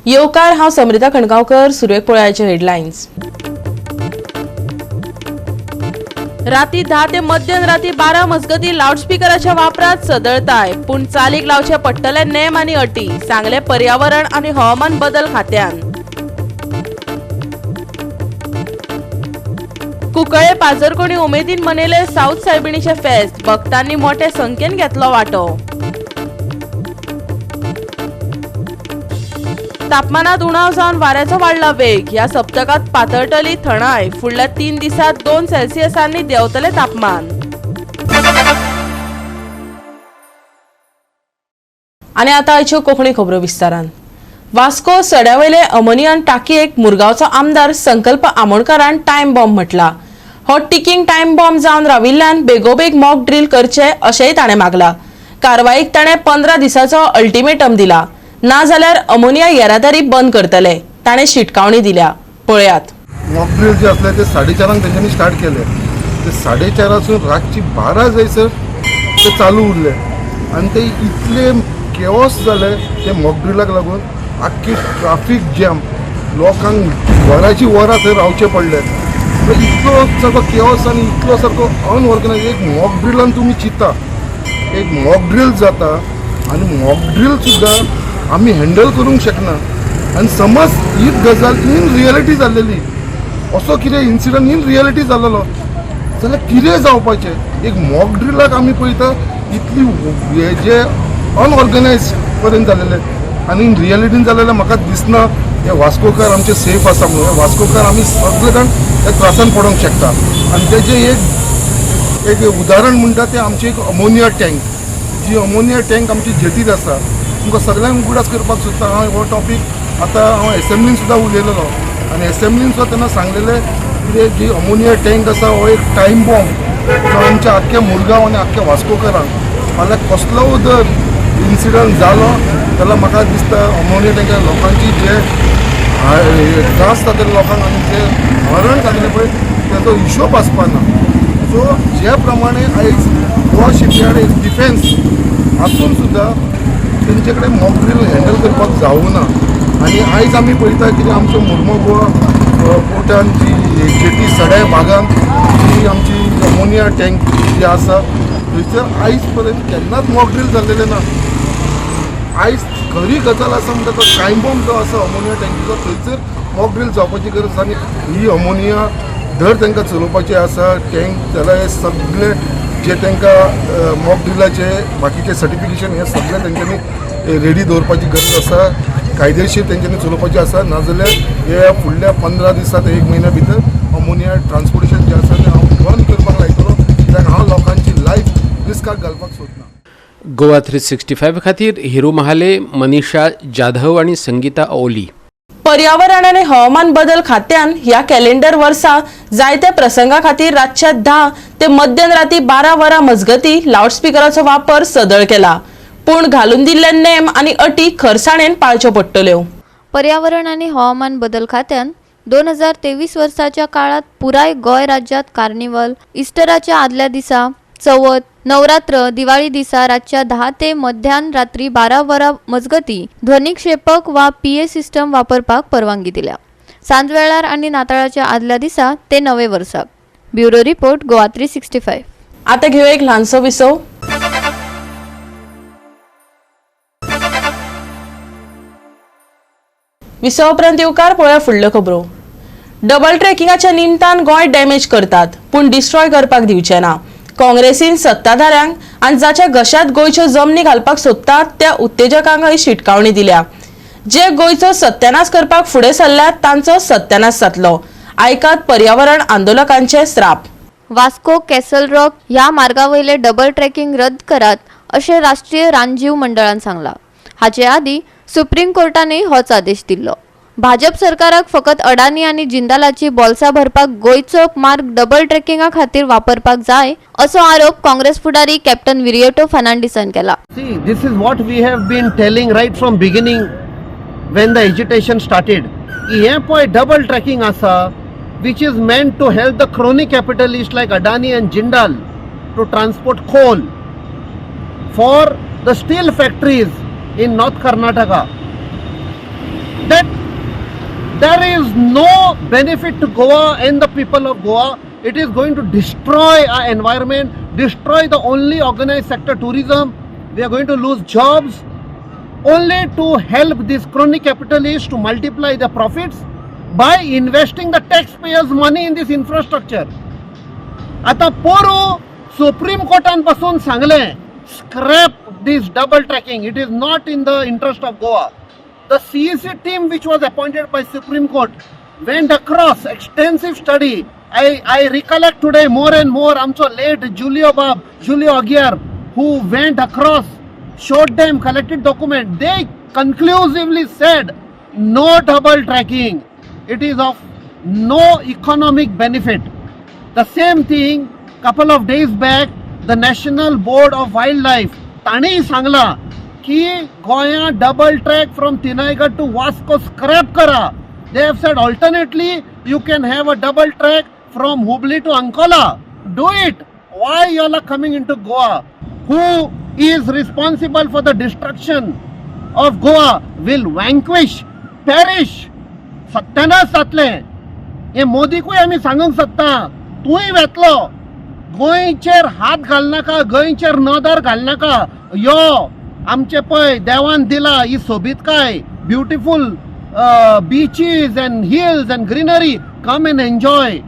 येवकार, हांव समृता खणगांवकर. सुरवेक पळोवयाचे हेडलायन्स. राती 10 ते मध्यान राती 12 मजगती लावडस्पीकराच्या वापरात सदळताय, पूण चालीक लावचे पडटले नेम आनी अटी, सांगले पर्यावरण आनी हवामान बदल खात्यान. कुंकळे पाजरकोणी उमेदीन मनयले साऊथ सायबिणीचे फेस्त, भक्तांनी मोठे संख्येन घेतलो वांटो. तापमानात उणाव जावन वाऱ्याचो वाडला वेग, ह्या सप्तकात पातळटली थंडाय, फुडल्या 3 दिसात 2 सेल्सियसांनी देंवतले तापमान. आनी आतां आयच्यो कोंकणी खबरो विस्तारान. वास्को सड्यावयले अमोनियन टाकयेक मुरगांवचो आमदार संकल्प आमोणकारान टायम बॉम्ब म्हटला. हो टिकिंग टायम बॉम्ब जावन राविल्ल्यान बेगोबेग मॉक ड्रील करचे अशेंय ताणें मागला. कारवाईक ताणें 15 दिसाचो अल्टिमेटम दिला, ना जाल्यार अमोनिया येरादारी बंद करतले, ताणें शिटकावणी दिल्या. पळयात. मॉक ड्रील जे असले ते 4:30 तेंच्यांनी स्टार्ट केले, ते 4:30 रातची 12 जायसर ते चालू उरले आनी ते इतले केओस जाले ते मॉक ड्रिलाक लागून आख्खी ट्राफीक जॅम, लोकांक वरांची वरां थंय रावचें पडलें. इतलो सारको केओस आनी इतलो सारको अनऑर्गनायज. एक मॉक ड्रिलान तुमी चिंता, एक मॉक ड्रील जाता आनी मॉक ड्रील सुद्दां आमी हँडल करूंक शकना. आनी समज हीच गजाल इन रियलिटी जाल्लेली, असो कितें इन्सिडंट इन रियलिटी जाल्लो जाल्यार कितें जावपाचें? एक मॉक ड्रिलाक आमी पळयता इतली हे जे अनऑर्गनायज पर्यंत जालेले आनी इन रियलिटीन जालेले म्हाका दिसना हे वास्कोकार आमचे सेफ आसा म्हणून. हे वास्कोकार आमी सगळे जाण त्या त्रासान पडोंक शकता. आनी तेजें एक एक उदाहरण म्हणटा तें आमची एक अमोनिया टँक, जी अमोनिया टँक आमची जेटीर आसा. तुमकां सगळ्यांक उगडास करपाक सोदता हांव हो टॉपीक आतां हांव एसेंब्लीन सुद्दां उलयलेलो आनी एसेंब्लीन सुद्दां तेन्ना सांगलेलें कितें जी अमोनिया टँक आसा हो एक टायम बॉम्ब जो आमच्या आख्ख्या मुरगांव आनी आख्ख्या वास्कोकरांक फाल्यां कसलो जर इन्सिडंट जालो जाल्यार म्हाका दिसता अमोनिया टँका लोकांची जे त्रास जातले लोकांक आनी जे मरण जातलें पळय तेजो हिशोब आसपा ना. सो जे प्रमाणे आयज गोवा शिपयार्ड एक डिफेन्स आसून सुद्दां तेंचे कडेन मॉक ड्रील हँडल करपाक जावना. आनी आयज आमी पळयता कितें आमच्यो मुर्मो गोवा पोर्टान जी जेटी सड्या भागान जी आमची अमोनिया टँक जी आसा थंयसर आयज पर्यंत केन्नाच मॉक ड्रील जाल्लेलें ना. आयज खरी गजाल आसा म्हणटा तो टायम बॉम्ब जो आसा अमोनिया टँकीचो थंयसर मॉक ड्रील जावपाची गरज आसा. आनी ही अमोनिया धर तांकां चलोवपाची आसा टँक जाल्यार हे सगळे जे तांकां मॉक ड्रिलाचे बाकीचे सर्टिफिकेशन हे सगळे तेंच्यांनी रेडी दवरपाची गरज आसा, कायदेशीर तेंच्यांनी चलोवपाची आसा. नाजाल्यार हे फुडल्या 15 दिसांत 1 म्हयन्या भितर अमोनिया ट्रान्सपोर्टेशन जें आसा तें हांव बंद करपाक लायतलो, कित्याक हांव लोकांची लायफ रिस्काक घालपाक सोदना. गोवा 365 खातीर हिरू महाले, मनीषा जाधव आणि संगीता ओली. पर्यावरण आनी हवामान बदल खात्यान ह्या कॅलेंडर वर्सा जायत्या प्रसंगा खातीर रातच्या 10 ते मध्यान राती 12 वरां मजगती लावडस्पीकराचो वापर सदळ केला, पूण घालून दिल्ले नेम आनी अटी खरसाणेन पाळच्यो पडटल्यो. पर्यावरण आनी हवामान बदल खात्यान 2023 वर्साच्या काळात पुराय गोंय राज्यात कार्निवल, इस्टराच्या आदल्या दिसा, चवथ, नवरात्र, दिवाळी दिसा रातच्या 10 ते मध्यान रात्री 12 वरां मजगती ध्वनिक्षेपक वा पीए सिस्टम वापरपाक परवानगी दिल्या. सांजवेळार आनी नाताळाच्या आदल्या दिसा ते नवे वर्साक. Bureau report, Goa 365. आता घेऊया एक ल्हानसो विसव. विसवा उपरांत येवकार. पळोवया फुडल्यो खबरो. डबल ट्रेकिंगाच्या निमतान गोंय डॅमेज करतात, पूण डिस्ट्रॉय करपाक दिवचे ना. काँग्रेसीन सत्ताधाऱ्यांक आनी जाच्या घशात गोंयच्यो जमनी घालपाक सोदतात त्या उत्तेजकांकय शिटकावणी दिल्या. जे गोंयचो सत्यानाश करपाक फुडें सरल्यात तांचो सत्यानाश जातलो. आयकात पर्यावरण आंदोलकांचे स्राप. वास्को कॅसल रॉक ह्या मार्गावयले डबल ट्रॅकिंग रद्द करात अशें राष्ट्रीय रानजीव मंडळान सांगलां. हाचे आदीं सुप्रीम कोर्टानय होच आदेश दिल्लो. भाजप सरकाराक फकत अडानी आनी जिंदालाची बोल्सां भरपाक गोंयचो मार्ग डबल ट्रॅकिंगा खातीर वापरपाक जाय असो आरोप काँग्रेस फुडारी कॅप्टन विरियटो फर्नांडीसान केला. See, this is what we have been telling right from beginning when the agitation started. की हें पळय डबल ट्रॅकिंग आसा, which is meant to help the crony capitalist like Adani and Jindal to transport coal for the steel factories in North Karnataka. That there is no benefit to Goa and the people of Goa. It is going to destroy our environment, destroy the only organized sector tourism. We are going to lose jobs only to help these crony capitalists to multiply their profits by investing the taxpayers' money in this infrastructure. आता पोरू supreme कोर्टान पासून सांगलें, scrap this double tracking, it is not in the interest of Goa. The CEC team which was appointed by Supreme Court went across extensive study. I recollect today more and more आमचो late Julio Bab, Julio Aguiar, who went across, showed them, collected document. They conclusively said no double tracking. It is of no economic benefit. The same thing couple of days back the National Board of Wildlife तांणी सांगला की गोंया double track from Tinaighat to Vasco scrap करा. They have said alternately you can have a double track from Hubli to Ankola. Do it. Why you all are coming into Goa? Who is responsible for the destruction of Goa will vanquish, perish. सत्यानाश जातलें. हे मोदीकूय आमी सांगूंक सोदता, तूंय वेतलो, गोंयचेर हात घालनाका, गोंयचेर नदर घालनाका. यो आमचे पळय देवान दिला ही सोबीतकाय, beautiful beaches and hills and greenery, come and enjoy,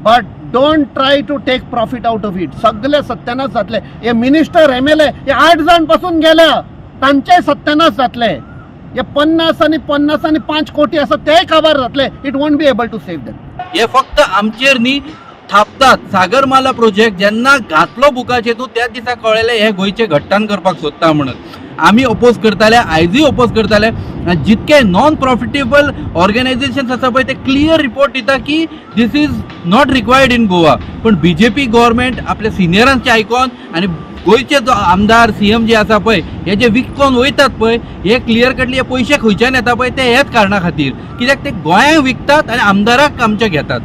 but don't try to take profit out of it. सगळे सत्यानाश जातले. हे मिनिस्टर MLA हे 8 जाण पासून गेल्या, तांचे सत्यानाश जातले. हे 50 आनी 50 आनी 5 कोटी आसा तेय काबार जातले. It won't be able to save them. हे फक्त आमचेर न्ही थापतात. सागरमाला प्रोजेक्ट जेन्ना घातलो बुकाचेर तूं त्याच दिसा कळ्ळें हे गोंयचें घट्टान करपाक सोदता म्हणून. आमी ओपोज करताले, आयजूय ओपोज करताले. जितके नॉन प्रॉफिटेबल ऑर्गनायझेशन्स आसा पळय ते क्लियर रिपोर्ट दिता की this is not required in Goa. पण बीजेपी गव्हर्मेंट आपल्या सिनियरांचे आयकोन आनी गोंयचे जो आमदार CM जे आसा पळय हे जे विकून वयतात पळय हे क्लियर कटली हे पयशे खंयच्यान येता पळय ते हेच कारणा खातीर, कित्याक ते गोंयांक विकतात आनी आमदाराक आमचे घेतात.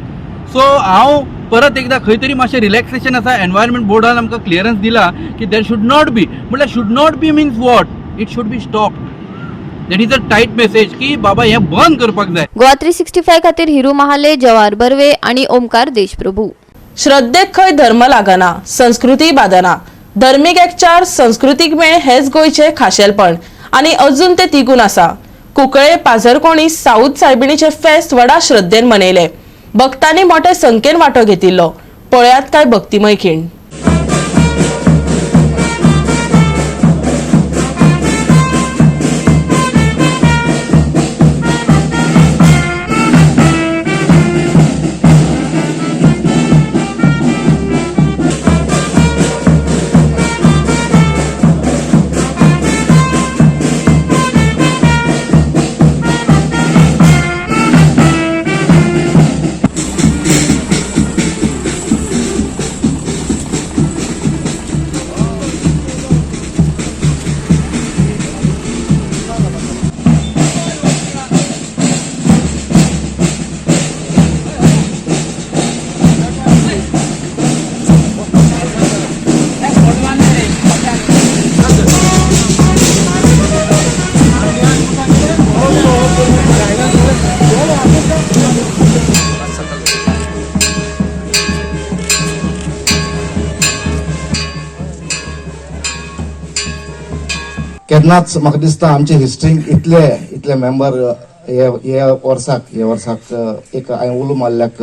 सो हांव परत एकदा खंय तरी मातशें रिलॅक्सेशन आसा. एनवायरमेंट बोर्डान आमकां क्लियरन्स दिला की there should not be, म्हटल्यार should not be means what, it should be stop. That is a tight message की बाबा हें बंद करपाक जाय. गोवा 365 खातीर हिरू महाले, जवाहर बर्वे आणि ओमकार देशप्रभू. श्रद्धेक खंय धर्म लागना, संस्कृती बादना. धर्मीक एकचार, संस्कृतीक मेळ हेच गोंयचें खाशेलपण आनी अजून ते तिगून आसा. कुंकळे पाझरकोणी साऊद सायबिणीचे फेस्त व्हडा श्रद्धेन मनयले. भक्तांनी मोठे संख्येन वांटो घेतिल्लो. पळयात काय भक्तिमय खीण. केन्नाच म्हाका दिसता आमचे हिस्ट्रींत इतले इतले मेंबर हे वर्साक एक हांवें उलो मारल्याक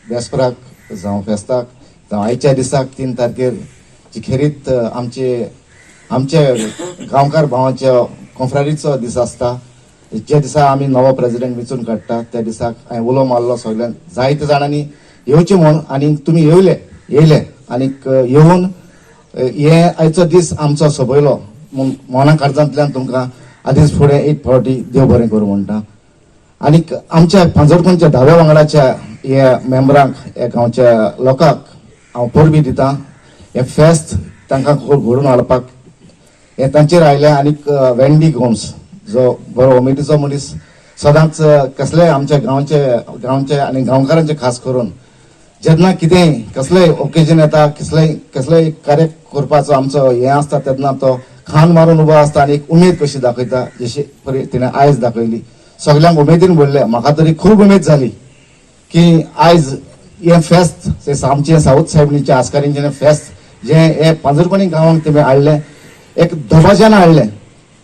बेस्पराक जावं फेस्ताक जावं आयच्या दिसाक 3 तारखेर जी खेरीत आमचे आमचे गांवकार भावांच्या कोंफ्रारीचो दीस आसता, ज्या दिसा आमी नवो प्रेजिडेंट वेंचून काडटा त्या दिसाक हांवें उलो मारलो सगळ्यांक, जायते जाणांनी येवचें म्हूण आनी तुमी येयले आनीक येवन हे आयचो दीस आमचो सोबयलो म्हूण मना काळजांतल्यान तुमकां आदींच फुडें एक फावटी देव बरें करूं म्हणटा. आनीक आमच्या पांजरकोणच्या धाव्या वांगडाच्या ह्या मेंबरांक, ह्या गांवच्या लोकांक हांव परबी दिता. हें फेस्त तांकां घडोवन हाडपाक हें तांचेर आयलें. आनीक वेंडी गोम्स जो बरो उमेदीचो मनीस, सदांच कसलेय आमच्या गांवचे आनी गांवकारांचे खास करून जेन्ना कितेंय कसलेय ओकेजन येता, कसलेय कार्य करपाचो आमचो हें आसता तेन्ना तो खान मारून उबो आसता आनी एक उमेद कशी दाखयता जशी परी तिणें आयज दाखयली. सगळ्यांक उमेदीन भरले. म्हाका तरी खूब उमेद जाली की आयज हें फेस्त आमचें साऊथ सायबीणीचें आस्कारींचें फेस्त जें हें पांजरकोणी गांवांक तेमी हाडलें, एक दबाज्यान हाडलें.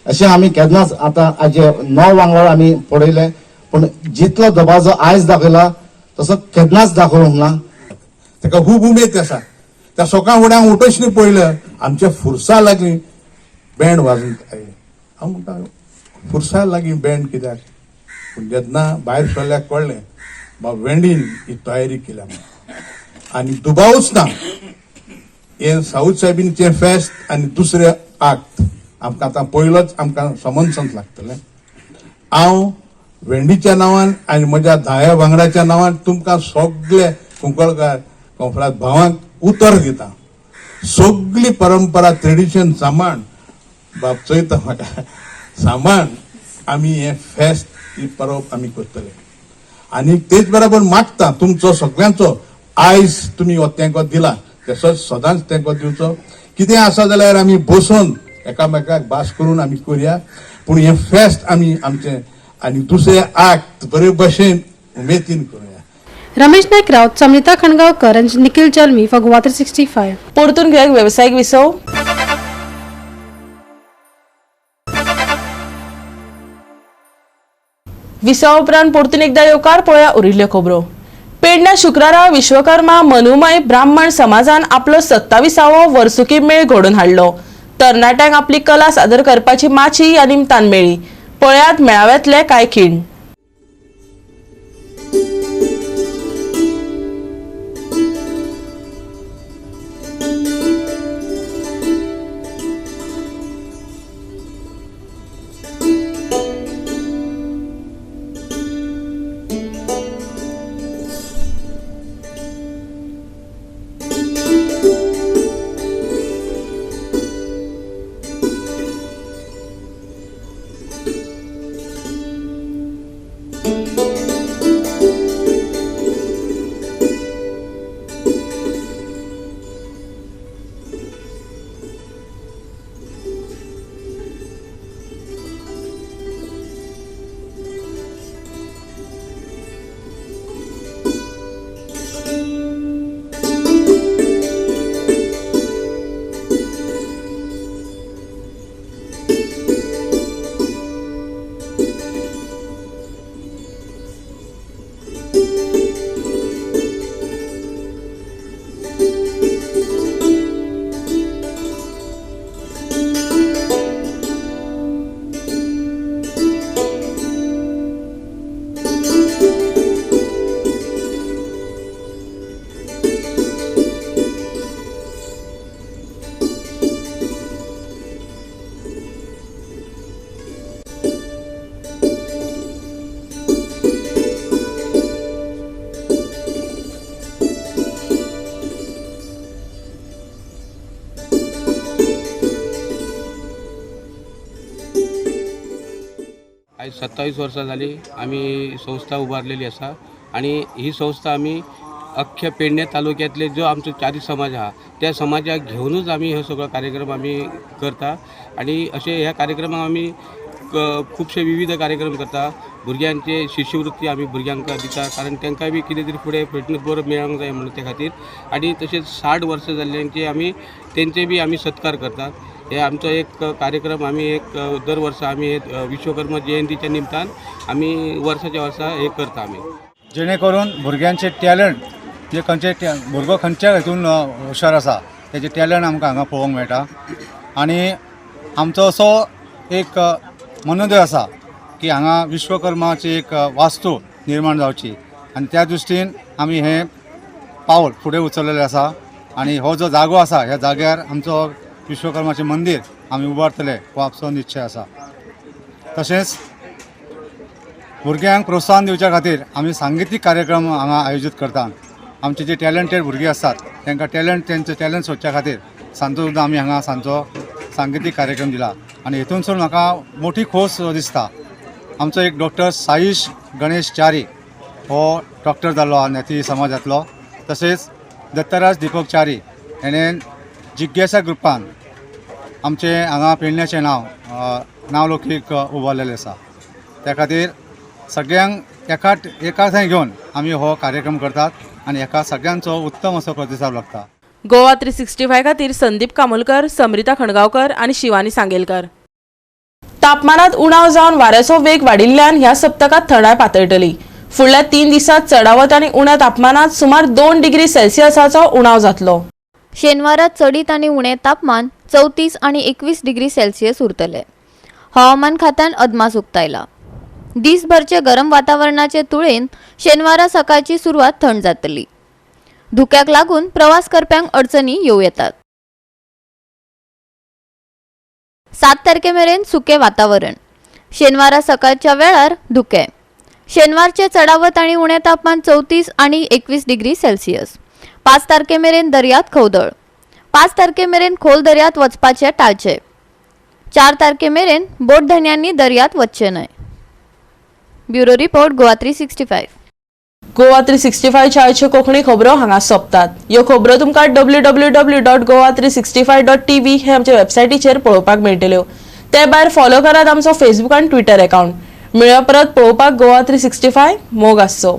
अशें आमी केन्नाच आतां आयजे 9 वांगडा आमी पळयलें, पूण जितलो दबाजो आयज दाखयला तसो केन्नाच दाखोवंक ना. ताका खूब उमेद आसा. त्या सकाळ फुडें उठोशणी पळयलें आमच्या फुरसा लागली बँड वाजूंक आयलें. हांव म्हणटा फुरसा लागीं बँड कित्याक? पूण जेन्ना भायर सरल्यार कळ्ळें बाबा वेंडीन ही तयारी केल्या म्हणून. आनी दुबावूच ना हें साऊथ सायबीणीचें फेस्त आनी दुसरें आक्त आमकां आतां पयलोच आमकां समनसंत लागतलें. हांव वेंडीच्या नांवान आनी म्हज्या 10 वांगडाच्या नांवान तुमकां सगळे कुंकळकार कोंफरात भावांक उतर दिता, सगळी परंपरा ट्रेडिशन सांबाळ, बाब चोयता म्हाका सांबाळ आमी हें फेस्त ही परब आमी करतले. आनी तेच बराबर मागता तुमचो सगळ्यांचो आयज तुमी हो तेंको दिला तसोच सदांच तेंको दिवचो. कितें आसा जाल्यार आमी बसून एकामेकाक भास करून आमी करुया, पूण हें फेस्त आमी आमचें आनी दुसरें आक्त बरे भशेन उमेदीन करुया. Ramesh Naik Raut, Samrita Khangaonkar and Nikhil Jalmi for Goa 365. परतून घेवया वेवसायीक विसव. विसवा उपरांत परतून एकदा येवकार. पळोवया उरिल्ल्यो खबरो. पेडण्या शुक्रारा विश्वकर्मा मनुमय ब्राह्मण समाजान आपलो 27वो वर्सुकी मेळ घडोवन हाडलो. तरणाट्यांक आपली कला सादर करपाची माची ह्या निमतान मेळ्ळी. पळयात मेळाव्यांतले कांय खीण. आयज 27 वर्सां जाली आमी संस्था उबारलेली आसा आनी ही संस्था आमी अख्ख्या पेडणे तालुक्यांतले जो आमचो चारी समाज आहा त्या समाजाक घेवनूच आमी हो सगळो कार्यक्रम आमी करता. आनी अशे ह्या कार्यक्रमाक आमी खुबशे विविध कार्यक्रम करता. भुरग्यांचे शिश्यवृत्ती आमी भुरग्यांक दिता, कारण तांकां बी कितें तरी फुडें फिटनेस बरो मेळोंक जाय म्हणून ते खातीर. आनी तशेंच 60 वर्सां जाल्ल्यांचे आमी तेंचे बी आमी सत्कार करतात. हे आमचो एक कार्यक्रम आमी एक दर वर्सा आमी हे विश्वकर्मा जयंतीच्या निमतान आमी वर्साच्या वर्सा हे करता आमी, जेणे करून भुरग्यांचे टॅलंट जे खंयचे भुरगो खंयच्या हितून हुशार आसा तेजे टॅलंट आमकां हांगा पळोवंक मेळटा. आनी आमचो असो एक मनोदय आसा की हांगा विश्वकर्माची एक वास्तू निर्माण जावची आनी त्या दृश्टीन आमी हें पावल फुडें उचललेलें आसा. आनी हो जो जागो आसा ह्या जाग्यार आमचो विश्वकर्माचें मंदीर आमी उबारतले हो आपसो निश्चय आसा. तशेंच भुरग्यांक प्रोत्साहन दिवच्या खातीर आमी सांगितीक कार्यक्रम हांगा आयोजीत करतात. आमचे जे टॅलंटेड भुरगीं आसात तांकां टॅलंट तेंचें टॅलंट सोदच्या खातीर सांजचो सुद्दां आमी हांगा सांजचो सांगितीक कार्यक्रम दिला आनी हेतूनसून म्हाका मोठी खोस दिसता. आमचो एक डॉक्टर साईश गणेश च्यारी हो डॉक्टर जाल्लो आहा ज्ञाती समाजांतलो. तशेंच दत्तराज दीपक च्यारी हेणें जिज्ञासा ग्रुपान आमचें हांगा पेडण्याचें नांव नांवलौकीक उबारलेलें आसा. त्या खातीर सगळ्यांक एका एका थंय घेवन आमी हो कार्यक्रम करतात आनी हेका सगळ्यांचो उत्तम असो प्रतिसाद लागता. गोवा 365 खातीर संदीप कामोलकर, समरिता खणगांवकर आनी शिवानी सांगेलकर. तापमानात उणाव जावन वाऱ्याचो वेग वाडिल्ल्यान ह्या सप्तकात थंडाय पातळटली. फुडल्या 3 दिसात चडावत आनी उण्या तापमानात सुमार 2 डिग्री सेल्सियसाचो उणाव जातलो. शेनवारा चडीत आनी उणें तापमान 34 आनी 21 डिग्री सेल्सियस उरतले. हवामान खात्यान अदमास उक्तायला. दीसभरचे गरम वातावरणाचे तुळेन शेनवारा सकाळची सुरवात थंड जातली. धुक्याक लागून प्रवास करप्यांक अडचणी येवं येतात. 7 तारखे मेरेन सुकें वातावरण. शेनवारा सकाळच्या वेळार धुकें. शेनवारचे चडावत आनी उणें तापमान 34 आनी 21 डिग्री सेल्सियस. 5 तारखे मेरेन दर्यांत खवदळ. 5 तारखे मेरेन खोल दर्यांत वचपाचें टाळचें. 4 तारखे मेरेन बोटधन्यांनी दर्यांत वचचें न्हय. Bureau report, Goa 365. Goa 365 आयच्यो कोंकणी खबरो हांगा सोंपतात. ह्यो खबरो तुमकां www.goa365.tv हे आमच्या वेबसायटीचेर पळोवपाक मेळटल्यो. ते भायर फॉलो करात आमचो फेसबूक आनी ट्विटर अकाउंट. मेळया परत पळोवपाक गोवा 365. मोग आसचो.